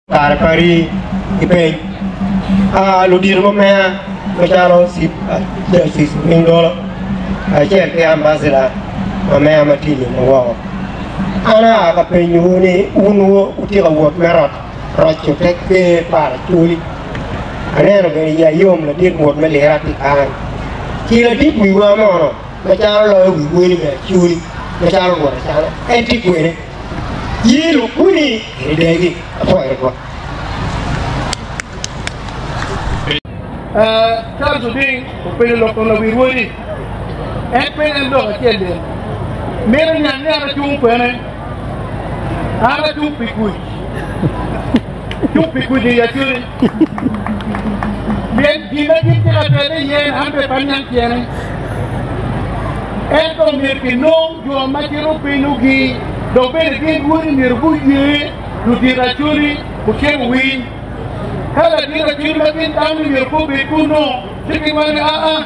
Kare pa rii ki peny, ludito ma meya macalo Justice Owiny Dolo kacel ki Ambassador ma meya ma tye ma woko. An aa ka penyowu ni wun wutye ka wot me roco te ker pa Acholi. Aneno bene iya yom ladit wot me lira tye kany. Ci ladit wiwa mono macalo loyo wi weli me Acholi macalo Rwot Acana en tye kwene? Ye lukuni kede degi apwoyo tutwal. Charles Oding openyo lok kom lawi rwodi. En penyo en lok acel ni, Mito niang ni an acung kwene? An acung pi kuc. Cung pi kuc i Acholi. Pien gin ma gin tye ka telle iye an bene pe aniang tyene. Ento myero kinong jo ma cito penyogi, dok bene gin rwodi myero guye ludito Acholi ocit owiny. Ka ladit Acholi ma gin tamo ni myero pe obed kunnu, ci giwaco ni, Aa,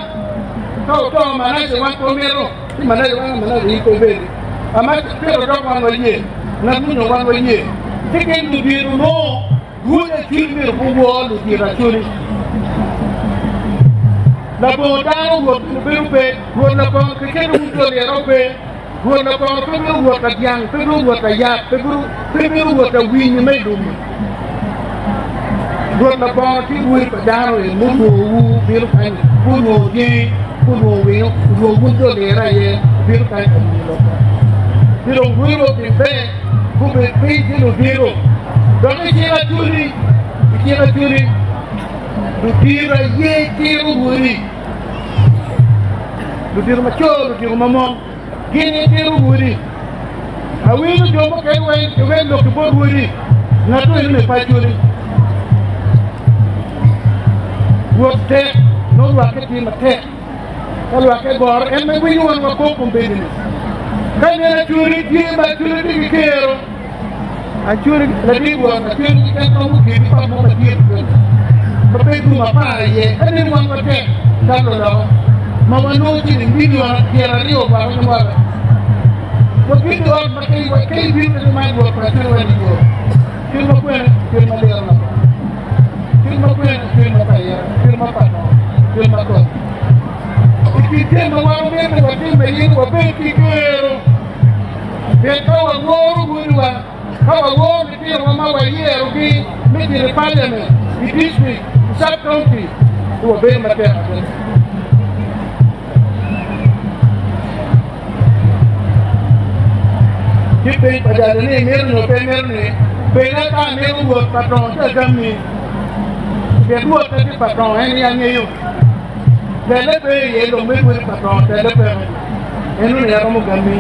ka oto Manace wan pe wamito, ci Manace waco ni, Manace in pe ibedi. Amaca Peter dok wan waye, ngat munyo wan waye. Ci gin ludito onongo Rwodi Acholi myero guwor ludito Acholi. Labongo dano Rwot bedo pe, Rwot labongo kiketo wun jo lyero pe, Rwot labongo pe bedo Rwot adyang, pe bedo Rwot ayat, pe bedo Rwot awinyi me i lummi. Rwot labongo tye rwodi pa dano en mulwongowu bino kany, gulwongo dyangi, gulwongo winyo, olwongo wun jo lyero aye bino kany ka winyo lokwa. Ci dong rwodi otim ber. Gubed piny ki ludito, dok i cik acoli, i cik acoli, ludito aye tiro rwodi, ludito ma co, ludito ma mon, gin aye tiro rwodi. Awinyo jo mukene weng giwek lok ki bot rwodi, ngat eni me pacoli. Rwot tek, nongo lwakke tye matek. Ka lwakke goro, en ma winyo wan wakok kombeddi-ni. Ka nen Acholi tye ma Acholi tye ki kero, Acholi ladit wot Acholi keken romo kedi ot mo madit ma pe rum apar iye. Ka nen wan watek calo luloka ma wanongo ciling milion 20 mwaka ki mwaka, wagedo ot ma ka ibino kadi man rwot pa Acholi wa nigo. Kit ma kwene, kit ma liro loko. Kit ma kwene, kit ma payira, kit ma pato, kit ma kot. I kit jami ma wan wamito ni watim aye ni wabed ki kero. Pien ka waworo wodiwa, ka waworo litinowa ma wayerogi me cito i paliament, i distrik, i sub-county, ci wabedo matek adada. Ci peny pa jalo ni imito nyo pe imito ni penya ka amito wot pa tongo ci agammi. Pien rwot pe tye pa tongo en aye angeyo. Telle pe iye lok me rwodi pa tongo telle peke. Eno ni aromo gammi.